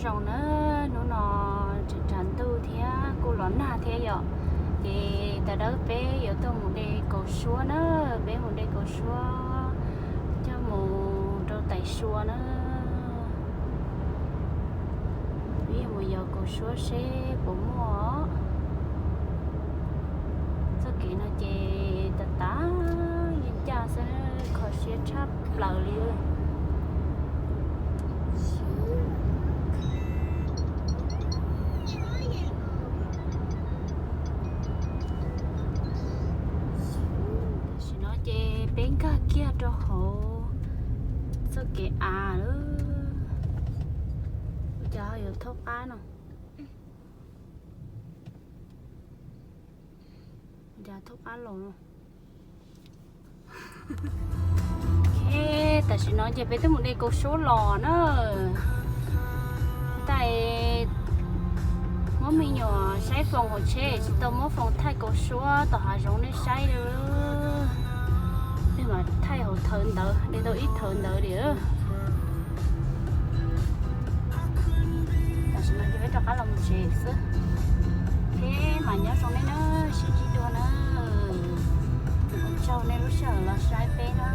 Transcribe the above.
Zoo na, hnub no tseem tshav ntuj thiab kuj los nag thiab yom. Ces tas dawb peb yuav tuaj mus de kaus suab na, peb mus de kaus suab coj mus rau Tais Sua na. Peb yuav mus yos kaus suab seb puas muaj. Txoj kev no ces tas tas yeej ncaj xwb, kho siab tshaj plaws li. Tam sim no ces peb nkag kiag rau hauv txoj kev av lawm. Ua cas ho yuav thoob qab no? Ua cas thoob qab los no? Ok, tam sim no ces peb twb mus de kaus suab los na. Tais muab me nyuam saib foos hauv tsheb, tsis tau muab foos thaij kaus suab tom hav zoov nej saib li. Peb mam thaij hauv thawv ntawd, de tau ib thawv ntawd li. Tam sim no ces peb rov qab los mus tsev xwb. Ok, mas nyob zoo nej na, sib ntsib dua na. Ua tsaug nej lub sij hawm los saib peb na.